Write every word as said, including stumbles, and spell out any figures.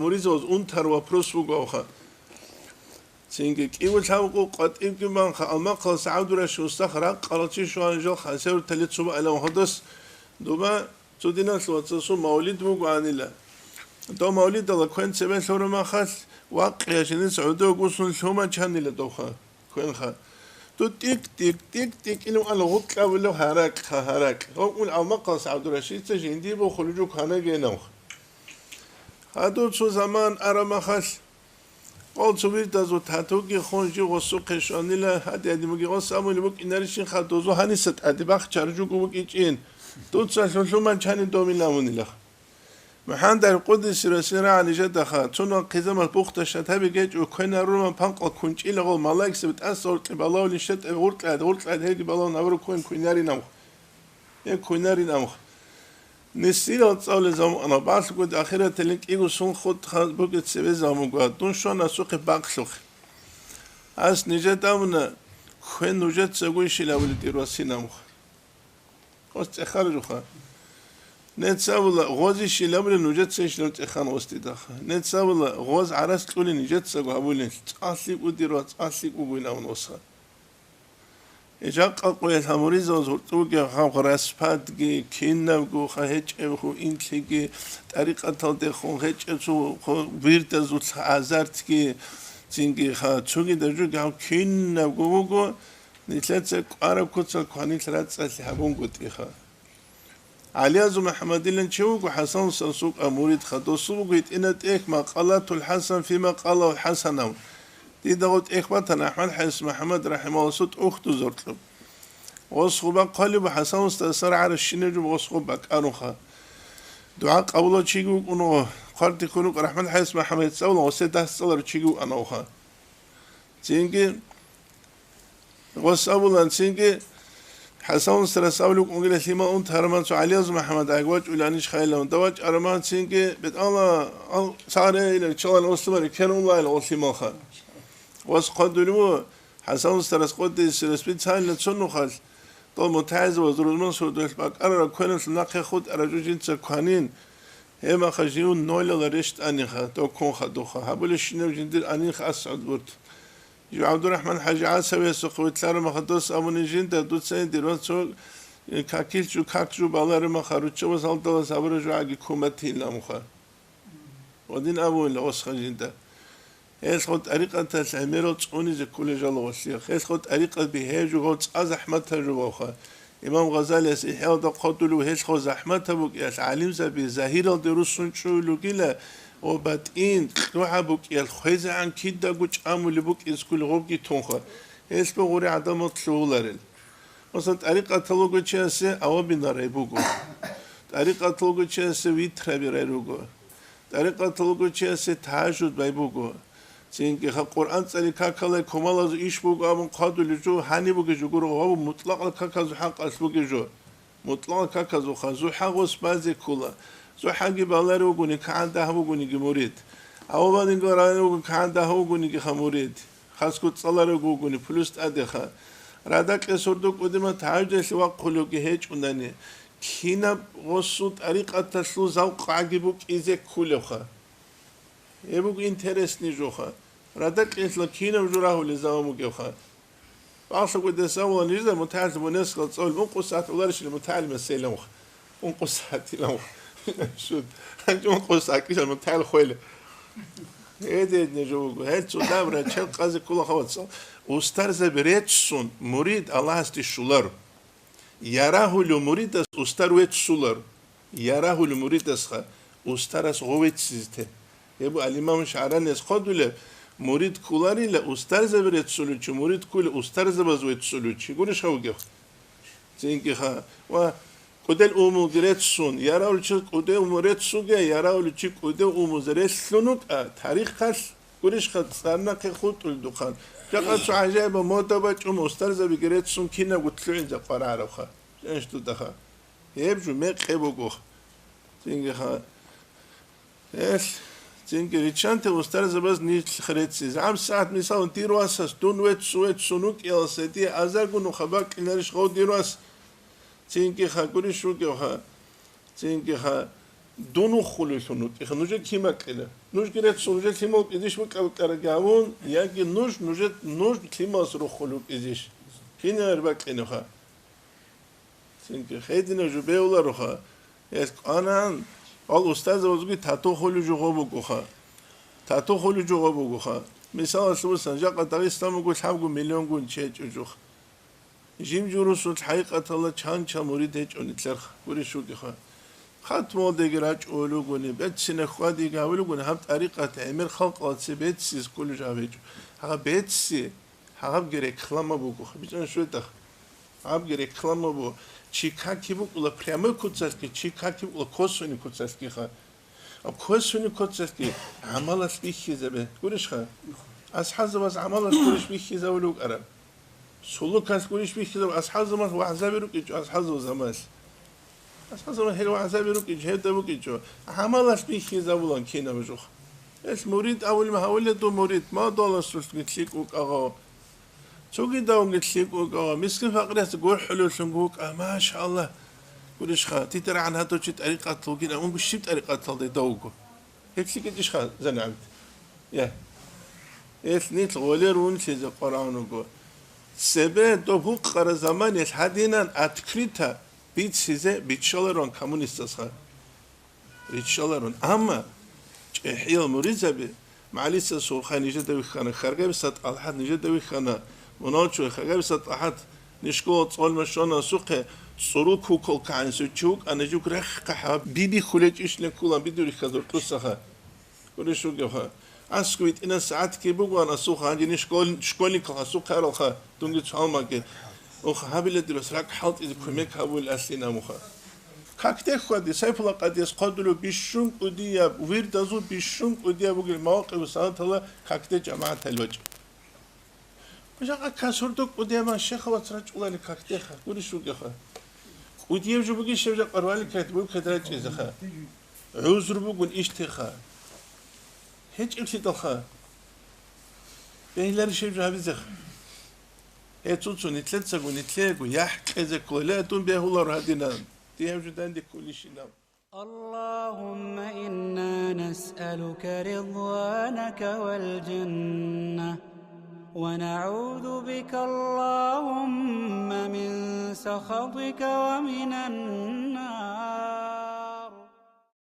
Муризаваз унтар вопрос буго авха. Цинги кӀиго лъабго къватӀибги манха, Алмахъалас ГӀабдураши устахъ ракъарал чи щван жал хасевртали цуба аламхадас дуба цо диналъ вацасул мавлид бугоанила. Дов мавлидала квен цебе лъурамахалъ, вакъия жиница гӀодов гусун лъумачанила довха. Квенха. Ту тӀик-тӀик, тӀик-тӀик, илан гъукьа вилев гьаракь, ха, гьаракь. Гъукьун Алмахъалас ГӀабдурашидица жиндие бохулев жо кванаги гьенавха. Гьадур цо заман арамахалъ, къол цо вирдазул татуги хун жи гъосухъе щванила, гьади-гьадимаги гъос абулеб букӀинарищинха, дозу гьаниса тӀаде бахчаржуго букӀичӀин. Дуца лъулъуман чани домилавунилах. МухӀаммад аль-Къуддиси росин рагӀани жедаха, цунал хъизамас бухда шатаби гечӀо квенарурман панкъал кунчӀила гъол малаиксаби тӀаса гъоркье балавулин щетӀаб гъуркьад, гъуркьад гьелги балавун гьавру квен квинарин амх. Гьеб квинарин амх. Нисилал цӀалулел замана балъгоди ахираталин кӀиго сун хутӀ бугеб цебе замуга, дун щван асухъе бакълъухъе. Ас нижеда абуна, квен нужецаго ишил абулеб дир васин амх. Гъос цӀехараб жуха. Нецавула гъоз ишил абулеб, нужеца ишилан цӀехан гъос дидаха. Нецавула гъоз гӀарац кьулин нижецаго гьабулин, цӀалъи кӀудиро, цӀалъи кӀугуин абун гъосха. Жакъа къоялъ гьамуризаваз гьуртӀуге хавх распадги, кинабго ха гьечӀеб ху инлъиги, тӀарикъаталдехун гьечӀеб цо ху вирдазулъ азартги, цинги ха цуги дажуги гьав кинабго вуго, Нилъеца кӀвараб куцал кванил рацӀцӀалъи гьабунгутӀиха. ГӀалиязу МухӀаммадилан чи вуго ХӀасанусас вукӀа муридха, досул буго гьитӀина тӀехь Макъалатул ХӀасан фи ма къалагьул ХӀасанав. Дида гъо тӀехь батана АхӀмад ХӀайс МухӀаммад рахӀимагьуллагьасул тӀухьдузоркьуб. Гъос гъуба хъвалиб ХӀасанусдаса рагӀаращинаб жо гъос гъоб бакӀаруха. ДугӀа къабулав чиги вукӀун гъо, хъварти хьунукъ РахӀмат ХӀайс МухӀаммад цӀавла гъосе дас цӀаларав чиги вукӀана гъоха. Цинги Гъос абулан цинги, ХӀасанусдаса абулеб букӀунгила лъимал унтарман цо ГӀалиязу МухӀаммад гӀайгъ вачӀуланищ хайилан, давачӀ араман цинги, бетӀала, ал, сагъарейила, чалан ослимари ккенуллайила гъол лъималха. Гъос хъвадулев ву, ХӀасанусдас къотӀисира специально цо нухалъ, дол мутагӀилзабаз рузман сордоялъ бакӀарараб квеналъул нахъе хутӀараб жо жинца кванин, гьеб маха живун нолала рещтӀаниха, дов ккун хадуха, гьабулебщинаб жиндир анинха асгӀуд гурт. Жив ГӀабдурахӀман ХӀажи ГӀасавиясухъе вилълъараб махадас абуни жинда, дуца гьедин ва цо какил жо, как жо балараб маха, руччабаз гьалдалас абураб жо гӀаги куматилан муха. Гъодин абуила осха жинда. Гьелъго тӀарикъаталъ гӀемерал цӀунизе кколел жал гъолъиялъ. Гьелъго тӀарикъат бихӀев жо гъов цӀа захӀматаб жо вавха. Имам Гъазалияс ИхӀяалда хъвадулев гьелъго захӀматаб букӀиялъ гӀалимзаби загьиралде руссун чӀугӀил ругила ва батӀин лъугӀаб букӀиялъ хвезегӀан кидаго чӀамулеб букӀинскул гъобги тунха. Гьелъ бугъури гӀадамал лъугьуларел. Масала, тӀарикъаталъул чиясе авабинарай буго. ТӀарикъаталъул чиясе витраби рай руго. ТӀарикъаталъул чиясе тагьажуд бай буго. Цинги ха Къуръан цӀали какалай кумалазул иш буго абун хъвадулев жо, гьаниб бугеб жо гуро, ва мутӀлакъал каказул хӀакъалъ бугеб жо. МутӀлакъал каказул ха, зухӀа гъос базе ккола. ЗухӀаги балари вугони, кагӀан дагь вугониги мурид. Авабадинго район вуго, кагӀан дагь вугониги ха мурид. Хасго цӀаларев вугони, плюс тӀадеха. Радакье сордо кӀудима тагӀажудалъе вахъулевги гьечӀунани, кинаб гъосул тӀарикъаталъул завкъгӀаги букӀизе ккулевха. Гьеб буго интересный жоха. Радакьелъа кинаб жо рагьулел заман бугевха. Бахъа кӀудес авала нижда мутагӀил бунескал цӀолеб ункъо сагӀат гӀоларищали мутагӀил меселанха. Ункъо сагӀатиланха. Шуд. Гьанже ункъо сагӀат кӀишал мутагӀил хвела. Гьедин жо буго. Гьел цо дабра чел къазе ккола хаваца. Устарзаби реццун мурид Аллагьасде щоларо. Ярагьулев муридас устар веццулар. Ярагьулев муридасха устарас гъов веццизе те. Гьеб ал-Имам ШагӀранияс хъвадулеб, мурид кколарила устарзаби реццулев чи, мурид кколев устарзабаз веццулев чи. Гурищха вугев? Цинги ха. Ва кӀудел умулги реццун, ярагьулев чи кӀудев уму реццуге, ярагьулев чи кӀудев умузе релълъун вукӀа, тарихалъ гурищха цӀарнахъе хутӀулдухъан. Жакъа цо гӀажаиба мода бачӀун устарзабиги реццун кинабго лъугӀинзе къварарабха. Жинаш дудаха. Гьеб жо мекъи буго. Цинги ха. Гьелъ, цинги риччанте устарзабаз нилъ хрецци. ГӀам сагӀат, мисалун, дир васас дун веццу, веццун вукӀиялса дие азаргун нуха бакӀинарищ гъов дир вас? Цинги ха, гурищ вугев ха. Цинги ха, дун уххулелъун вукӀи ха, нужер кин бакӀила? Нужги реццун, нужер лъимал кӀизищ букӀа-букӀараги гьавун, яги нуж, нужер, нуж лъималас рохулев кӀизищ? Кинаб гьеб бакьинеха? Цинги хӀединав жо бегьулароха. Гьес кӀванан, гьал устазабазги тату хулев жо гъо бугоха. Тату хулев жо гъо бугоха. Мисалалъе босани, жакъа Дагъистан буго, лъабго миллионгун чи гьечӀо жо. Жим жо росулъ хӀакъикъаталда чан-чан мурид гьечӀо нилъерха, гурищ вугеха. Хатмалдеги рачӀунел ругони, берцинаб хьвадиги гьавулел ругони, гьаб тӀарикъат гӀемер халкъалда цебе берцин кколев жо гьечӀо. Гьаб берцин, гьабги реклама буго, бичӀчӀана щведахъ. Гьабги реклама буго. Чи каки букӀула прямой куцалъги, чи каки букӀула косвенный куцалъгиха. Косвенный куцалъги гӀамалалъ бихьизабе. Гурищха? АсхӀабзабаз гӀамалалъ гурищ бихьизабулев вукӀараб? Сулукалъ гурищ бихьизаб асхӀабзабаз вагӀзаби рукӀинчӀо асхӀабзабаз гьамалалъ? АсхӀабзабаз гьел вагӀзаби рукӀинчӀо, гьебда букӀинчӀо. ГӀамалалъ бихьизабулан кинаб жо. Гьелъ мурид абулеб гьавулеб дун мурид, мадаласулъги лъикӀ вукӀагъав. Цогидавги лъикӀ вукӀа ва мискин-факъирасда гурхӀулевлъунги вукӀа, машаллагь. Гурищха, титарагӀан гьадав чи тӀарикъатал вугин, амма щиб тӀарикъаталда гьедав вуго? Гьеб лъикӀичӀищха, занигӀанти? Я. Гьелъ нилъ гъолер вунлъизе Къуръан вуго. Цебе доб гьукъараб заманаялъ гьадинан открыто бицизе биччаларун коммунистазха. Риччаларун. Амма чӀехӀиял муридзаби, МагӀалиса Сурхай нижеда вихьана, Харгабиса ТӀалхӀат нижеда вихьана, мунагьал чула Харгабиса ТӀалхӀат нишкола цӀолма щвана асухъе, цӀуру куколкагӀинсул чи вукӀана, жук рехха хӀаба биби хулечӀищилан кколан бидурихьазул тӀусаха. Гурищ вугевха. АскӀов витӀинаб сагӀатги бугоан асухъа, гьанже ниш школ-, школьникал асухъаралха, дунги цо гьалмагӀги. Ух, гьабила дирас ракӀ хӀалтӀизе кумек гьабулел аслинаб муха. Какде хьвади, Сайфулла къадияс хъвадулев бищун кӀудияб, вирдазул бищун кӀудияб бугел мавакъибу салатала какде жамагӀатал бачӀа. Жакъа касурдук кӀудиябан шехавац рачӀулали какдеха, гурищ вугеха. КӀудияб жо бугищ жакъа руали кайт бугеб кайт рачӀизеха. ГӀузру бугун ишттиха. ГьечӀеблъидалха. Бегьларищ гьеб жо гьабизеха. Гьецо цо нилъецаго, нилъего яхӀ кьезе кколеле дун бегьуларо гьадинан. Дие гьеб жо данде кколищинаб. اللهم إنا نسألك رضوانك والجنة، ونعوذ بك اللهم من سخطك ومن النار.